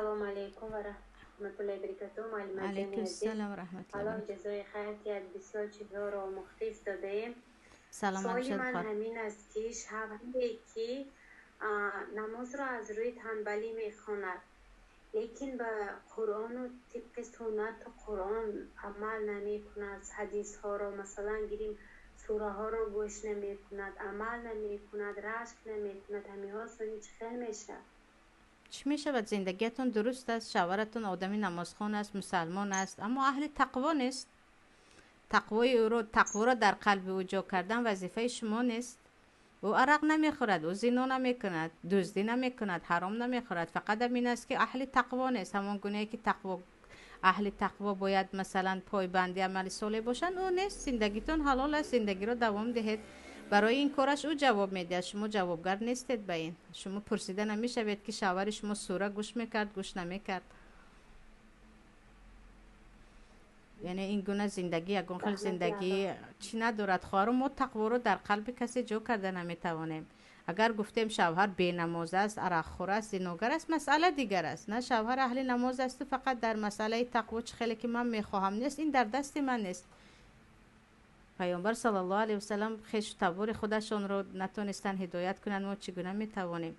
Ассалому алайкум ва раҳматуллоҳи ва баракатуҳ. Муаллима ҷони Алайкум азиз. Ассалом ва раҳматуллоҳи Аллоҳ ва баракатуҳ. ҷазои хайр диҳад. Бисёр чизҳоро омӯхта истодаем. Саломат Суоли бошед, ман хоҳар. ҳамин аст, ки шавҳаре ки намозро аз рӯи танбалӣ мехонад, лекин ба Қуръону тибқи суннату Қуръон амал намекунад, ҳадисҳоро, масалан гирим, сураҳоро гӯш намекунад, амал намекунад, рашк намекунад, ҳаминҳо сони чӣ хел мешавад? Чӣ мешавад? Зиндагиятон дуруст аст, шавҳаратон одами намозхон аст, мусалмон аст, аммо аҳли тақво нест. Тақвои ӯро, тақворо дар қалби ӯ ҷо кардан вазифаи шумо нест. Ӯ арақ намехӯрад, ӯ зино намекунад, дуздӣ намекунад, ҳаром намехӯрад. Фақат ҳамин аст, ки аҳли тақво нест. Ҳамон гунае ки тақво, аҳли тақво бояд масалан пойбанди амали солеҳ бошанд, ӯ нест. Зиндагитон ҳалол аст, зиндагиро давом диҳед. Барои ин кораш ӯ ҷавоб медиҳад, шумо ҷавобгар нестед ба ин. Шумо пурсида намешавед, ки шавҳари шумо сура гӯш мекард, гӯш намекард. Яъне ин гуна зиндагӣ ягон хел зиндагӣ чӣ надорад. Хоҳару, мо тақворо дар қалби касе ҷо карда наметавонем. Агар гуфтем шавҳар бенамоз аст, арақхӯр аст, зиногар аст, масъала дигар аст. На, шавҳар аҳли намоз асту фақат дар масъалаи тақво чӣ хеле ки ман мехоҳам нест, ин дар дасти ман нест. Паёмбар саллаллоҳу алайҳи васаллам хешу табори худашонро натонистанд ҳидоят кунанд, мо чӣ гуна метавонем?